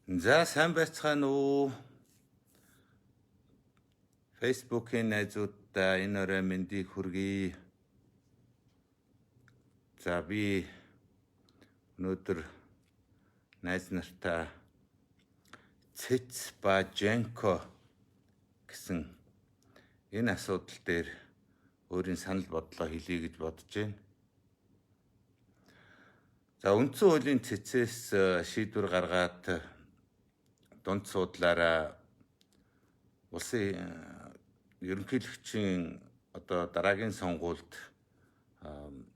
За, сайн байцгаана уу? Facebook-ийн найзуудаа энэ орой мэндийг хүргэе. За, би өнөөдөр найз нартаа Цэц ба Женко гэсэн энэ асуудал дээр өөрийн санал бодлоо хэлье гэж бодож байна. За, үндсэн хуулийн цэцээс шийдвэр гаргаад дунд суудлаараа улсын ерөнхийлөгчийн одоо дараагийн сонгуульд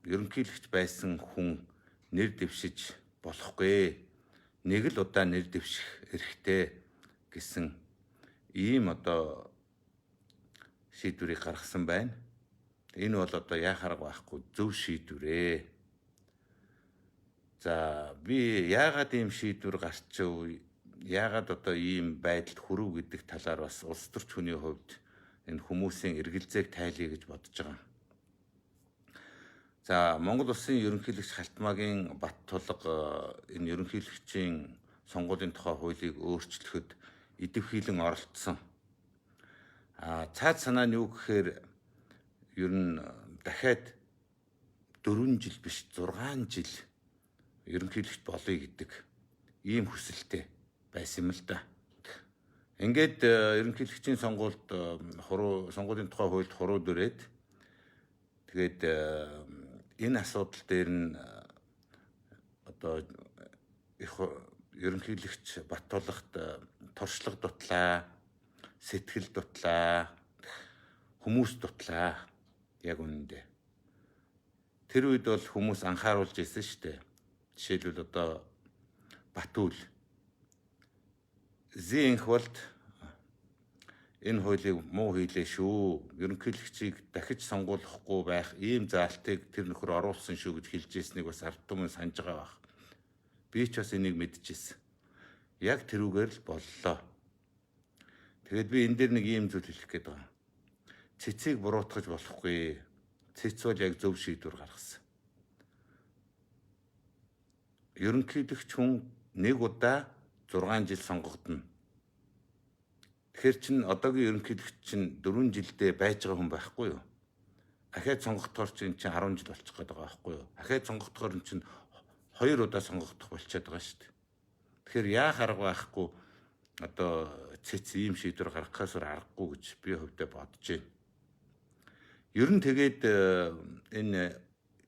ерөнхийлөгч байсан хүн нэр дэвшиж болохгүй. Нэг л удаа нэр дэвших эрхтэй гэсэн ийм одоо шийдвэрийг гаргасан байна. Энэ бол одоо яах арга байхгүй зөв шийдвэрээ. За, би яагаад ийм шийдвэр гарчив, яагаад одоо ийм байдалд хүрв гэдэг талаар бас улс төрч хүний хувьд энэ хүмүүсийн эргэлзээг тайлъя гэж бодож байгаа. За, Монгол Улсын ерөнхийлөгч Халтмаагийн Баттулга энэ ерөнхийлөгчийн сонгуулийн тухай хуулийг өөрчлөхөд идэвхийлэн оролцсон. А цаад санаа нь юу гэхээр ер нь дахиад 4 жил биш, 6 жил ерөнхийлөгч болъё гэдэг ийм хүсэлтэй байсан юм л да. Ингээд ерөнхийлөгчийн сонгуульд хуруу, сонгуулийн тухай хуульд хуруу дүрээд, тэгээд энэ асуудал дээр нь одоо их ерөнхийлөгч Баттулгад туршлага дутлаа, сэтгэл дутлаа, хүмүүс дутлаа яг үнэндээ. Тэр үед бол хүмүүс анхааруулж ирсэн шүү дээ. Жишээлбэл, одоо Батүл Зинхвалд энэ хуулийг муу хийлээ шүү. Ерөнхийлөгчийг дахиж сонгуулахгүй байх ийм заалтыг тэр нөхөр оруулсан шүү гэж хэлж ирснийг бас ард түмэн санаж байгаа байх. Би ч бас энийг мэдчихсэн. Яг тэрүүгээр л боллоо. Тэгээд би энэ дээр нэг ийм зүйл хэлэх гээд байгаа. Цэцийг буруутгаж болохгүй. Цэц бол яг зөв шийдвэр гаргасан. Ерөнхийлөгч хүн нэг удаа 6 жил сонгогдоно. Тэгэхээр чин одоогийн ерөнхийлөгч чинь 4 жилдээ байж байгаа хүн байхгүй юу? Ахиад сонгогдохоор чинь 10 жил болчих гээд байгаа байхгүй юу? Ахиад сонгогдохоор чинь 2 удаа сонгогдох болчиход байгаа шүү дээ. Тэгэхээр яах арга байхгүй, одоо цэц ийм шийдвэр гаргахаас аргагүй гэж би хувьдаа бодож байна. Ер нь тэгээд энэ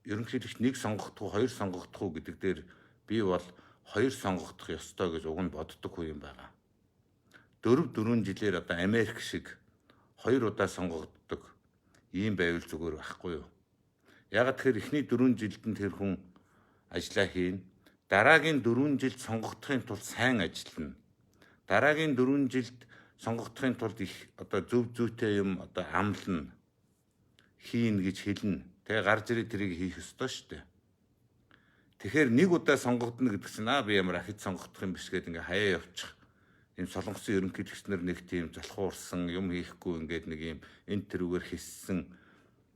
ерөнхийлөгч нэг сонгогдох уу, хоёр сонгогдох уу гэдэг дээр би бол хоёр сонгогдох ёстой гэж уг нь боддог хүн юм байгаа. 4 4 жилээр одоо Америк шиг хоёр удаа сонгогддог ийм байвал зүгээр байхгүй юу? Яг тэгэхээр эхний 4 жилд нь тэр хүн ажиллаа хийн. Дараагийн 4 жилд сонгогдохын тулд сайн ажиллана. Дараагийн 4 жилд сонгогдохын тулд их одоо зөв зүйтэй юм одоо амлана. Хийн гэж хэлнэ. Тэгээ гарч ирээ тэрийг хийх ёстой шүү дээ. Тэгэхээр нэг удаа сонгогдно гэдэг чинь би ямар ахиж сонгогдох юм биш гэдэг ингээ хаяа явчих. Энэ солонгосын ерөнхийлөгч нар нэг тийм залхуурсан юм хийхгүй, ингээд нэг юм энэ тэрүүгээр хийссэн,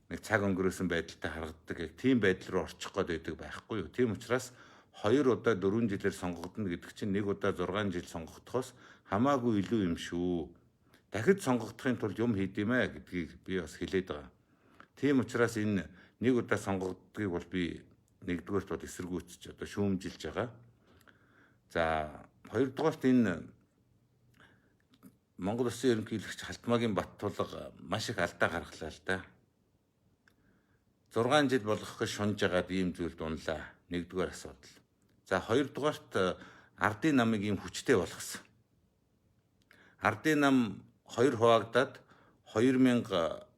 нэг цаг өнгөрөөсөн байдалтай харагддаг. Яг тийм байдал руу орчих гээд байдаг байхгүй юу. Тийм учраас хоёр удаа 4 жилээр сонгогдно гэдэг чинь нэг удаа 6 жил сонгогдохоос хамаагүй илүү юм шүү. Дахиж сонгогдохын тулд юм хийд юм ээ гэдгийг би бас хэлээд байгаа. Тийм учраас энэ нэг удаа сонгогддгийг бол би нэгдүгээрт бол эсэргүүцэж одоо шүүмжилж байгаа. За, хоёрдугаарт энэ Монгол Улсын ерөнхийлөгч Халтмаагийн Баттулга маш их алдаа гаргалаа л да. 6 жил болгох гэж шунж агаад ийм зүйлд унлаа. Нэгдүгээр асуудал. За, хоёрдугаарт ардын намыг ийм хүчтэй болгосон. Ардын нам хоёр хуваагдаад 2018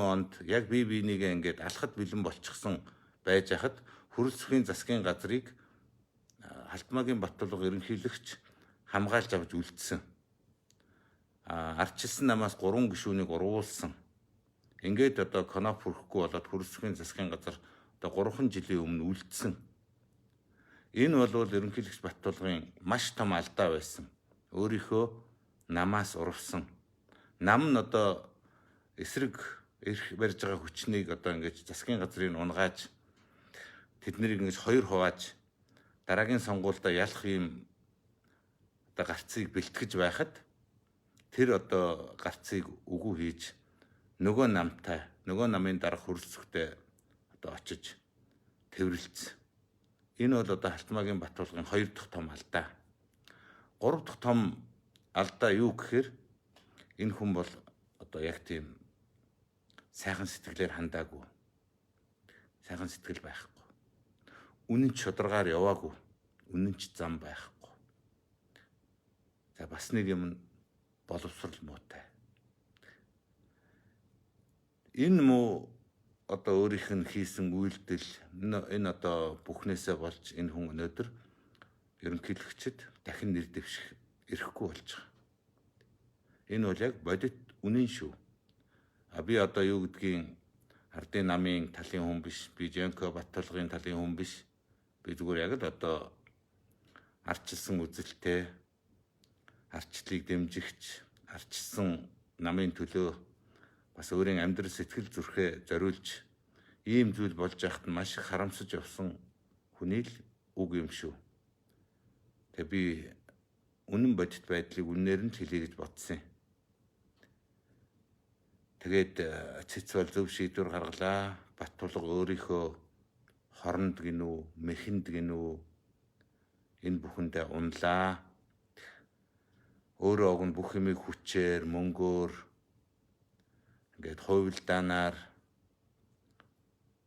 онд яг бие биенийгээ ингээд алхад бэлэн болчихсон байж хахад Хүрэлцэхийн засгийн газрыг Халтмаагийн Баттулга ерөнхийлөгч хамгаалж авч үлдсэн. Ардчилсан намаас 3 гишүүнийг урвуулсан. Ингээд одоо коноп хүрэхгүй болоод Хүрэлцэхийн засгийн газар одоо 3 жилийн өмнө үлдсэн. Энэ бол ерөнхийлөгч Баттулгын маш том алдаа байсан. Өөрийнхөө намаас урвсан. Нам нь одоо эсрэг эрх барьж байгаа хүчнийг одоо ингэж засгийн газрыг унгааж, тэднийг ингэж хоёр хувааж, дараагийн сонгуульдаа ялах юм одоо гарцыг бэлтгэж байхад тэр одоо гарцыг үгүй хийж нөгөө намтай, нөгөө намын дарга хөрөлцөхтэй одоо очиж тэврэлцсэн. Энэ бол одоо Халтмаагийн Батулгын 2 дахь том алдаа. 3 дахь том алдаа юу гэхээр энэ хүн бол одоо яг тийм сайхан сэтгэлээр хандаагүй. Сайхан сэтгэл байхгүй. Үнэн ч шударгаар яваагүй. Үнэн ч зам байхгүй. За бас нэг юм нь боловсрал муутай. Энэ муу одоо өөрийнх нь хийсэн үйлдэл энэ одоо бүхнээсээ болж энэ хүн өнөөдөр ерөнхийлөгчд дахин нэр дэвших эрхгүй болж байгаа. Энэ бол яг бодит үнэн шүү. А би одоо юу гэдгийг ардын намын талын хүн биш, би Жонко Батулгын талын хүн биш. Би зүгээр яг л одоо ардчилсан үзэлтэй, ардчлалыг дэмжигч, ардчилсан намын төлөө бас өөрийн амьдрал сэтгэл зүрхээ зориулж ийм зүйл болж яхад нь маш их харамсаж явсан хүний л үг юм шүү. Тэгээ би үнэн бодит байдлыг үннээр нь хэлье гэж бодсон юм. Тэгээд цэц бол зөв шийдвэр гаргалаа. Батулга өөрийнхөө хоронд гинүү, мэхэнд гинүү энэ бүхэндээ унлаа. Өөрөө огн бүх юмыг хүчээр, мөнгөөр ингээд хувилдаанаар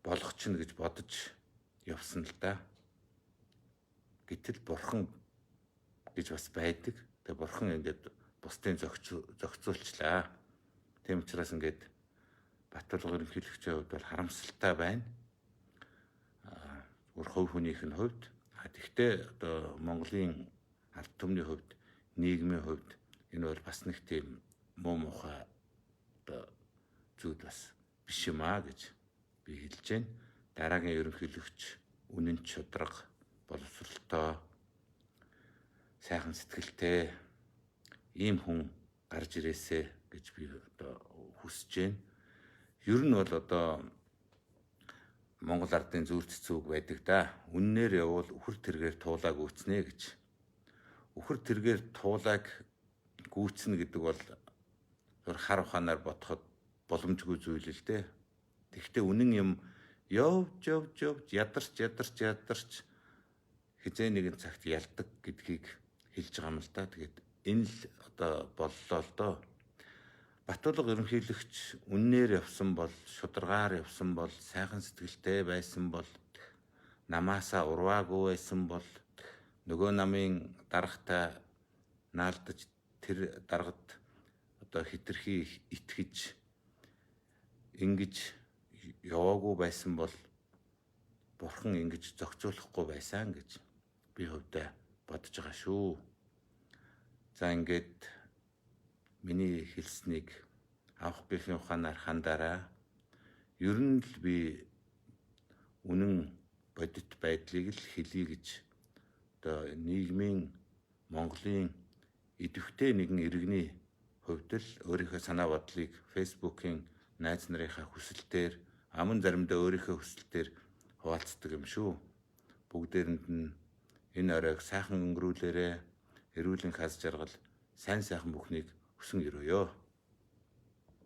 болгочихно гэж бодож явсан л да. Гэтэл бурхан гэж бас байдаг. Тэгээ бурхан ингээд бусдын зохицуулчлаа. Тийм учраас ингээд Батулга ерөнхийлөгчийн хувьд бол харамсалтай байна. Зүгээр хувь хүнийх нь хувьд. Тэгвэл одоо Монголын ард түмний хувьд, нийгмийн хувьд энэ бол бас нэг тийм муу мухай одоо зүйл бас биш юм аа гэж би хэлж байна. Дараагийн ерөнхийлөгч үнэн шудраг, боловсралтай, сайхан сэтгэлтэй ийм хүн гарч ирээсэ гэж би одоо хүсэж байна. Ер нь бол одоо Монгол ардын зүүр цэцүүг байдаг да. Үннээр явбал үхэр тэргээр туулаа гүйцнэ гэж. Үхэр тэргээр туулааг гүйцнэ гэдэг бол хар ухаанаар бодоход боломжгүй зүйл л дээ. Тэгэхдээ үнэн юм явж явж явж ядарч ядарч ядарч хизээ нэгэн цагт ялдаг гэдгийг хэлж байгаа юм л да. Тэгээд энэ л одоо боллоо л доо. Батулга ерөнхийлөгч үннээр явсан бол, шударгаар явсан бол, сайхан сэтгэлтэй байсан бол, намаасаа урваагүй байсан бол, нөгөө намын даргатай наалдаж тэр даргад одоо хитрхи итгэж ингэж яваагүй байсан бол бурхан ингэж зохицуулахгүй байсан гэж би хувьдаа бодож байгаа шүү. За ингээд миний хэлснийг авах бэхний ухаанаар хандараа. Ер нь л би үнэн бодит байдлыг л хэлье гэж одоо нийгмийн Монголын идэвхтэй нэгэн иргэний хувьд л өөрийнхөө санаа бодлыг Facebook-ийн найз нарынхаа хүсэлтээр аман заримдаа өөрийнхөө хүсэлтээр хуваалцдаг юм шүү. Бүгдээрэнд нь энэ оройг сайхан өнгөрүүлээрэ, эрүүлийн хаз жаргал, сайн сайхан бүхнийг хүсэн өрөөё.